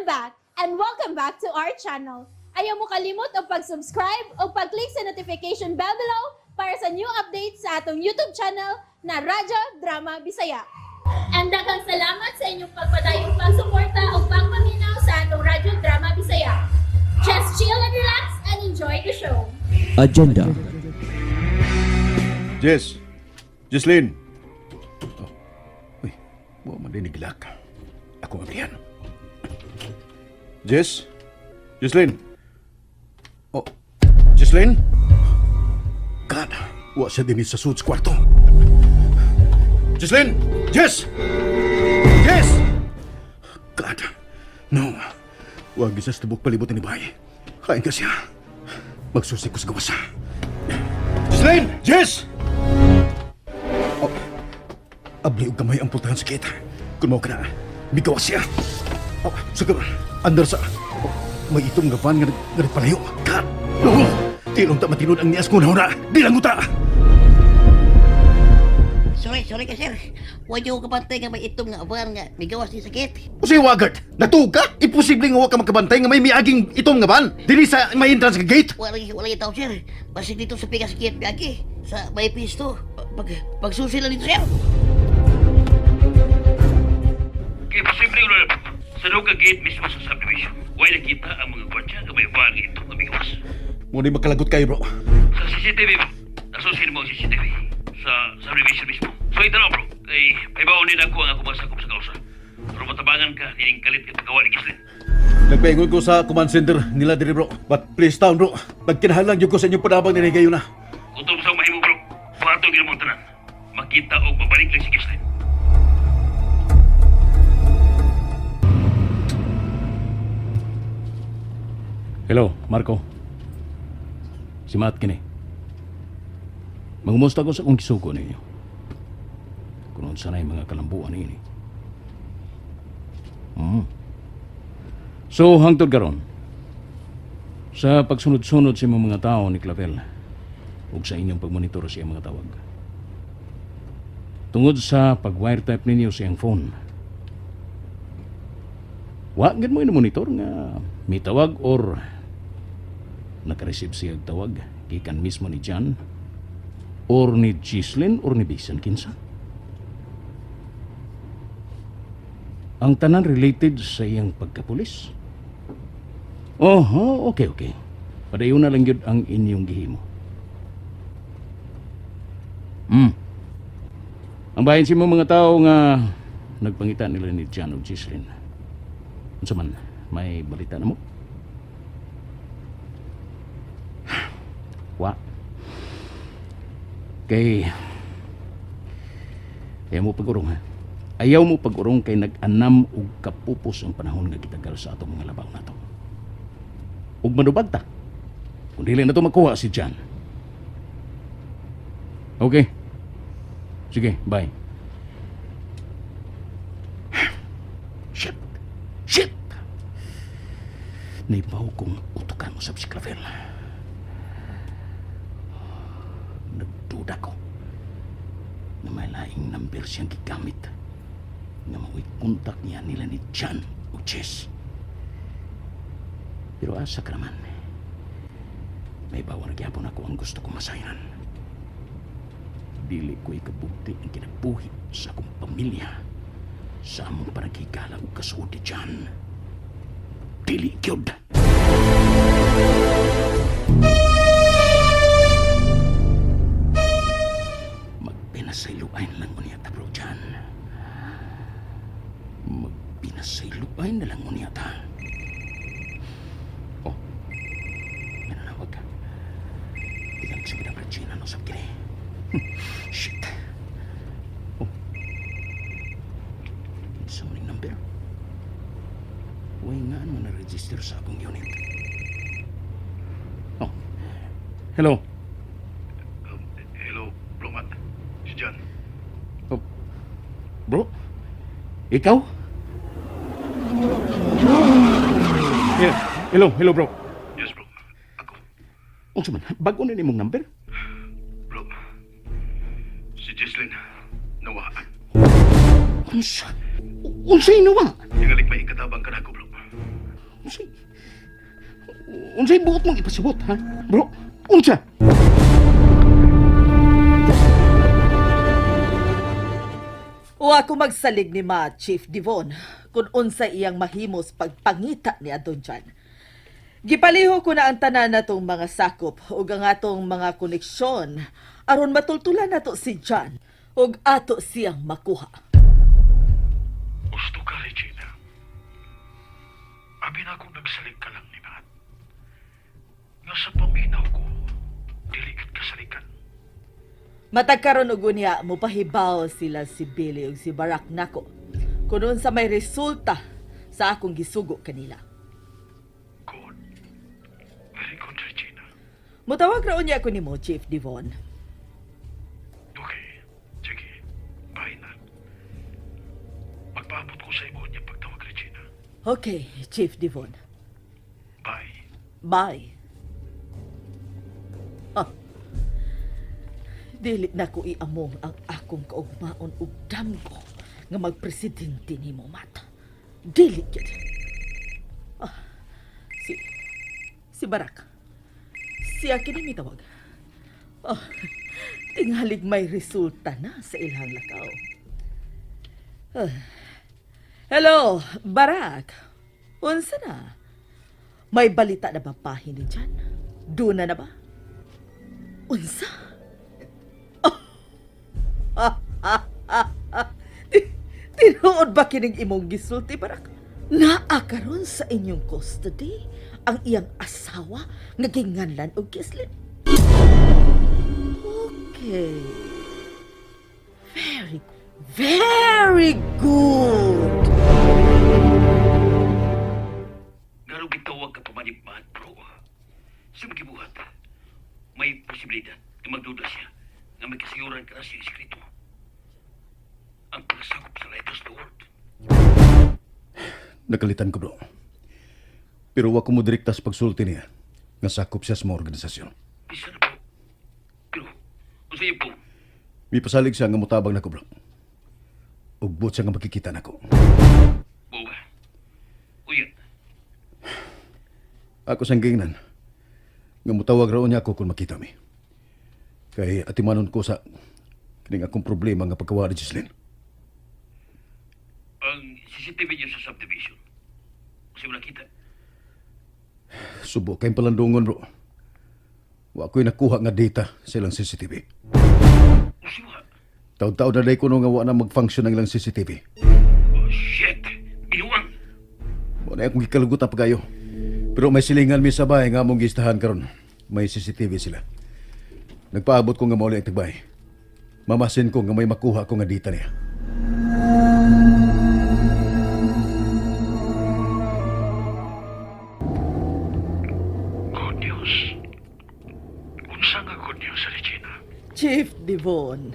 I'm back and welcome back to our channel. Ayaw mo kalimot og pag-subscribe o pag-click sa notification bell below para sa new updates sa atong YouTube channel na Radyo Drama Bisaya. And daghang salamat sa inyong pagpadayong pagsuporta o pagpaminaw sa atong Radyo Drama Bisaya. Just chill and relax and enjoy the show. Agenda. Jess! Jesslyn! Oh. Uy, wa man diay nag-lock. Ako ablihan. Jess? Jesslyn? Oh, Jesslyn? God, wa siya dinhi sa suits kwarto. Jesslyn! Jess! Jess! God, no. Wa gyud siya sa tibok palibot ni bahay. Hain ka siya. Magsusi ko sa gawas. Jesslyn! Jess! Oh, abli og gamay ang pultahan sa gate. Kung mao ka na, migawas siya. Oh, sa andar sa. Oh, may itom nga van nga nagpalayo. God! No! Di lang ta matinud ang nias ko na. Di lang uta! Sorry, sorry ka, sir. Wa ko kabantay nga may itom nga van nga migawas ni sa gate. Unsay wagard? Natuog ka? Imposible nga wa ka makabantay nga may miaging itom nga van. Dili sa may entrance nga gate. Wala lagi tao, sir. Basig dito sa pikas gate miagi. Sa may pisto. Pagsusi lang dito, sir. Kay posible nga sa Nuga Gate mismo sa subdivision. Way nakita ang mga gwardya nga may van nga itom nga migawas. Mo ni makalagot kayo, bro. Sa CCTV bro. Nasusin mo ang CCTV sa subdivision mismo. So ito na, bro. Kay pahibaw ni ako ang ako masakop sa kausa. Pero matabangan ka, nining kalit ka paggawa ni Gislin. Nagpaingon ko sa command center nila diri, bro. But please town, bro. Nagkinahanglan gyud ko sa inyong panabang nila gayon na. Kutob sa mahimo, bro. Buhaton gyud mo ang tanan. Makita og mabalik lang si Gislin. Hello, Marco. Si Matt kini. Mangumusta ko sa akong kisugo ninyo. Kung unsa na mga kalambuan ini. So, hangtod karon, sa pagsunod-sunod sa imong mga tao ni Clavel ug sa inyong pagmonitor sa iyang mga tawag. Tungod sa pag-wiretap ninyo sa iyang phone, wa gid mo monitor nga mitawag or naka-receive siya og tawag gikan mismo ni John or ni Gislin or ni bisan kinsa. Ang tanan related sa iyang pagkapulis. Oh, okay. Padayon na lang yun ang inyong gihimo. Ang bahin sa imong mga tao nga nagpangita nila ni John o Gislin. Unsa man, may balita na mo? Wa. Kay ayaw mo pag-urong, ha. Ayaw mo pag-urong kay nag-anam og kapupos ang panahon nga gitagal sa atong mga labaw nato. Ug manubag ta kung dili na to makuha si John. Okay. Sige, bye. Shit! Shit! Naibaw kong utukan mo sa si Clavel. Nagduda ko na may laing number siyang gigamit nga mao'y kontak niya nila ni John o Jess. Pero asa ka naman, may bawa na gyapon ako ang gusto kong masayran. Dili ko ikabugti ang kinabuhi sa akong pamilya sa among panaghigala ug kasuod ni John. Dili gyud. Magpinasayloan lang unya ta, bro, John. Magpinasayloan na lang unya ta. Oh, may nanawag ka. Tingnan si Madam Regina no sa kini. Shit. Oh. Sa maning number. Uy nga ano na-register sa akong unit. Oh. Hello. Hello, bro Matt. Si John. Oh. Bro? Ikaw? Yeah. Hello, hello, bro. Yes, bro. Ako. Unsa man, bag-o na nimong number? Bro. Si Jesslyn. Nawa. Unsa? Unsa inawa? Tingali may ikatabang ka nako, bro. Unsay buot mong ipasabot, ha? Bro, unsa? O ako magsalig ni Ma, Chief Devon, kung unsa iyang mahimos pagpangita ni Adon John. Gipaliho ko na ang tanan natong mga sakop ug ang atong mga koneksyon aron matultulan nato si John ug ato siyang makuha. Gusto ka, Regina. Abi na akong nagsalig ka lang ni Matt. Nga sa paminaw ko, dili gid kasaligan. Matag karon og unya mopahibaw sila si Billy ug si Barack nako kun unsa may resulta sa akong gisugo kanila. Good. Very good, Regina. Mutawag ra unya ko nimo, Chief Devon. Okay. Sige. Bye na. Magpaabot ko sa imo niya pagtawag, Regina. Okay, Chief Devon. Bye. Bye. Ah. Dili na ko iamong ang akong kaugmaon ug damgo nga magpresidente nimo, Matt. Dili gyud. Ah, si Barak. Siya kini mitawag. Oh, tingalig may resulta na sa ilang lakaw. Ah. Hello, Barak. Unsa na? May balita na ba pahin ni Jan? Duna na ba? Unsa? Tinuod ba kining imong gisulti, Barak? Naa karon sa inyong custody ang iyang asawa nga ginganlan og Gislin. Okay. Very, very good. Garo gitawag ka pamanibmat, bro. Sa magibuhat, may posibilidad na magduda siya nga may kasiguran ka na siya eskrito. Ang pagkasakop sa Lighthouse Lord. Nakalitan ko, bro. Pero wa ko mo direkta sa pagsulti niya. Nga sakop siya sa mga organisasyon. Bisa na, bro. Pero, unsa yung po? Mipasalig siya nga mutabang nako, bro. Ugbot siya nga makikita nako. Buwa. Uya, Ako sang gingnan. Nga mutawag raon niya ako kung makita mi. Kay atimanon ko sa kining akong problema nga pagkawa ni Jocelyn. ang CCTV niyo sa subdivision. Kasi mo nakita. Subo kay palandungon, bro. Wa ko'y nakuha nga data sa ilang CCTV. Usiwa. Taon-taon na day ko nga wa na mag-function ang ilang CCTV. Oh, shit! Binuang! Wa na akong gikalugot na pagayo. Pero may silingan mi sa bahay nga among gistahan karon. May CCTV sila. Nagpaabot ko nga mauli ang tagbay. Mamasin ko nga may makuha ko nga data niya. Good news. Unsa nga good news, Regina? Chief Devon,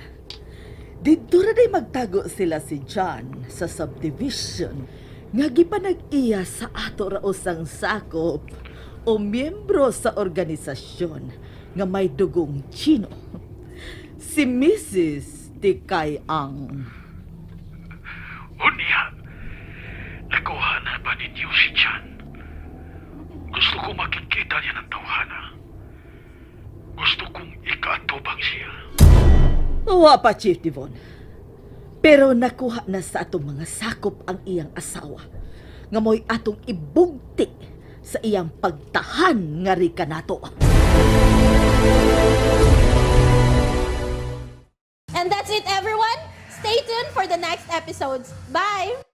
didto ra day magtago sila si John sa subdivision nga gipanag-iya sa ato ra usang sakop o miyembro sa organisasyon nga may dugong Chino. Si Mrs. Tikay Ang. Unya, nakuha na ba ninyo si Chan? Gusto ko makikita niya ng tawhana. Gusto kong ikaatubang siya. Wa pa, Chief Devon. Pero nakuha na sa atong mga sakop ang iyang asawa nga mo'y atong ibugti sa iyang pagtahan nga rika nato. And that's it, everyone. Stay tuned for the next episodes. Bye!